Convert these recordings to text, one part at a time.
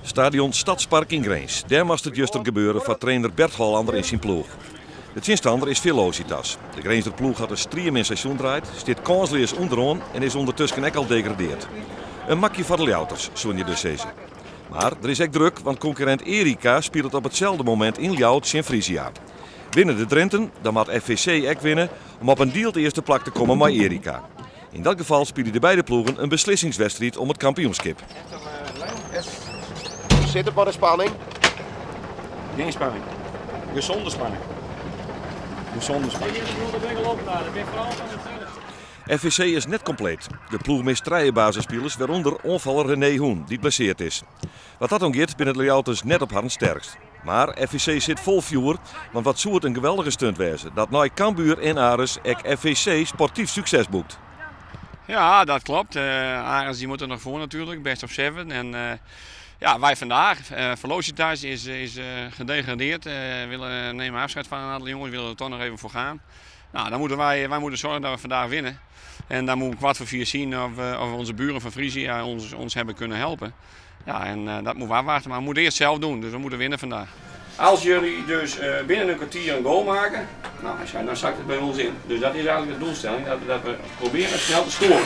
Stadion Stadspark yn Grins. Dêr moast it juster gebeure foar trainer Bert Hollander en syn ploech. De tsjinstanner is Velocitas. De Grinzer ploech hat in striemin seizoen draaid, stiet kânsleas ûnderoan en is ûndertusken ek al degradeard. In makje foar de Ljouwerters, soene je dus sizze. Mar der is ek druk, want konkurrint Erica spilet op itselde momint yn Ljouwert tsjin Frisia. Winne de Drinten, dan moat FVC ek winne om op in dield earste plak te kommen mei Erica. Yn dat gefal spylje de beide ploegen in beslissingswedstriid om it kampioenskip. Hoe sit it mei de spanning? Geen spanning. Gezonde spanning. Gezonde spanning. FVC is net kompleet. De ploech mist trije basisspilers, wêrûnder oanfaller René Hoen, dy't blesseard is. Wat dat oangiet binne de Ljouwerters net op harren sterkst. Mar FVC sit fol fjoer, want wat soe it in geweldige stunt wêze dat nei Cambuur en Aris ek FVC sportyf sukses boekt. Ja, dat klopt. Aris die moet er nog voor natuurlijk, best of seven. En ja, wij vandaag. Velocitas is gedegradeerd. Willen nemen afscheid van een aantal jongens, willen er toch nog even voor gaan. Nou, dan moeten wij, wij moeten zorgen dat we vandaag winnen. En dan moeten we 3:45 zien of onze buren van Frisia ons hebben kunnen helpen. Ja, en dat moeten we afwachten, maar we moeten eerst zelf doen, dus we moeten winnen vandaag. Als jullie dus binnen een kwartier een goal maken, nou, hij zei, dan zakt het bij ons in. Dus dat is eigenlijk de doelstelling, dat we proberen snel te scoren.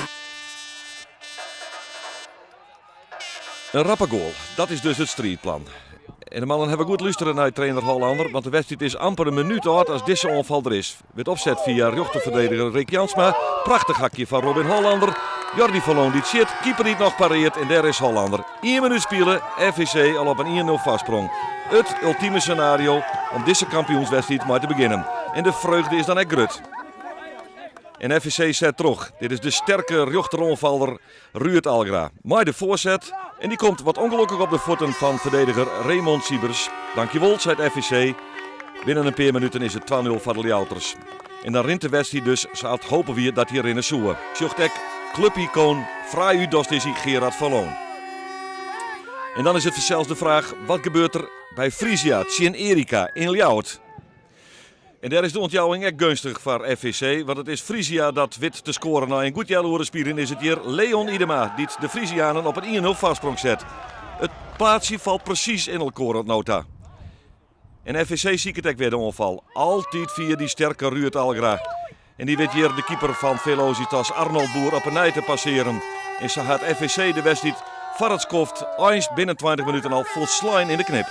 In rappe goal, dat is dus it striidplan. En de mannen hawwe goed lústere nei trainer Hollander, want de wedstriid is amper in minút âld as dizze oanfal der is. Wurdt opset fia rjochterferdediger Rick Jansma. Prachtich hakje fan Robin Hollander. Jordi van Loon dy't sjit, keeper dy't noch pareart en dêr is Hollander. Ien minút spile, FVC al op in 1-0 foarsprong. It ultime senario om dizze kampioenswedstriid mei te begjinnen. En de freugde is dan ek grut. En FVC set troch. Dit is de sterke rjochteroanfaller Ruud Algra mei de foarset en dy komt wat ûngelokkich op de fuotten fan ferdediger Raymond Siebers. Dankjewol, seit FVC. Binnen in pear minuten is it 2-0 foar de Ljouwerters. En dan rint de wedstriid dus sa't hope wie dat hy rinne soe. Sjocht ek klupikoan fraai útdost is hy Gerard van Loon. En dan is it fansels de fraach, wat gebeurt der by Frisia tsjin Erica yn Ljouwert? En dêr is de ûntjouwing ek geunstich foar FVC, want it is Frisia dat wit te skoaren. Nei in goed healoere spyljen is it hjir Leon Idema dy't de Frisianen op in 1-0 foarsprong set. It plaatsje falt presys yn elkoar oant no ta. En FVC siket ek wer de oanfal. Altyd fia dy sterke Ruud Algra. En dy wit hjir de keeper fan Velocitas Arnold Boer op 'e nij te passearen. En sa hat FVC de wedstriid foar it skoft eins binnen 20 minuten al folslein yn de knip.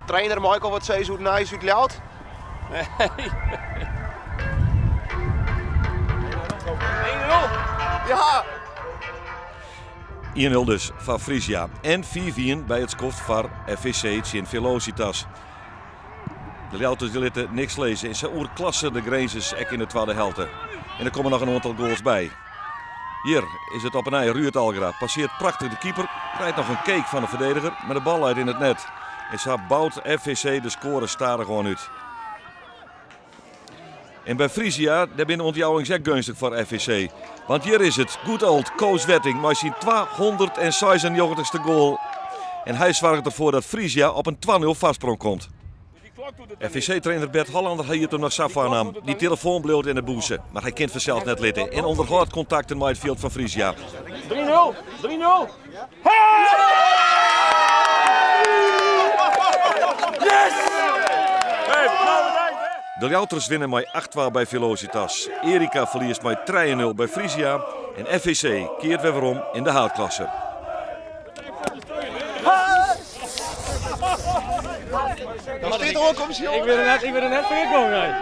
Trainer Michael, wat sizze oer it nijs út Ljouwert? Nee. 1-0. Ja! 1-0 dus foar Frisia en 5-1 by it skoft foar FVC tsjin Velocitas. De Ljouwerters litte niks lizze en se oerklasse de Grinzers ek yn de twadde helte. En der komme noch in oantal goals by. Hjir is it op 'e nij Ruud Algra. Passeart prachtich de keeper, krijt noch in keek fan de ferdediger, mar de bal leit yn it net. En sa bout FVC de skoare stadichoan út. En by Frisia, dêr binne de ûntjouwings ek geunstich foar FVC. Want hjir is it good old Koos Wetting mei syn 296ste goal. En hy soarget derfoar dat Frisia op in 2-0 foarsprong komt. FVC-trainer Bert Hollander hat it him noch sa foarnaam. Dy telefoan bliuwt yn 'e bûse, mar hy kin it fansels net litte en ûnderhâldt kontakten mei it fjild fan Frisia. 3-0, 3-0. Yes! De Ljouwerters winne mei 8-2 by Velocitas. Erica ferliest mei 3-0 by Frisia en FVC keart wer werom yn de haadklasse. Ik bin der net, ik bin der net foar gekommen, nee.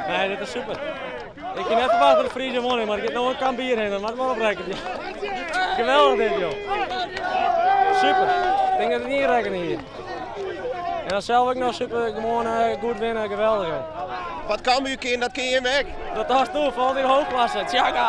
Nee, dit is super. Ik hie net ferwachte dat de Friezen wonnen, mar ik gean no in kamp bier hinne, moat mar oprekkenje. Geweldig dit, joh. Super. Ik tink dat it net rekkene hie. En dan sels ek noch super, gewoan goed winne, geweldich, joh. Wat Cambuur kin, dat kin jim ek. Dat hast toe, falt yn hoofdklasse. Tjaka!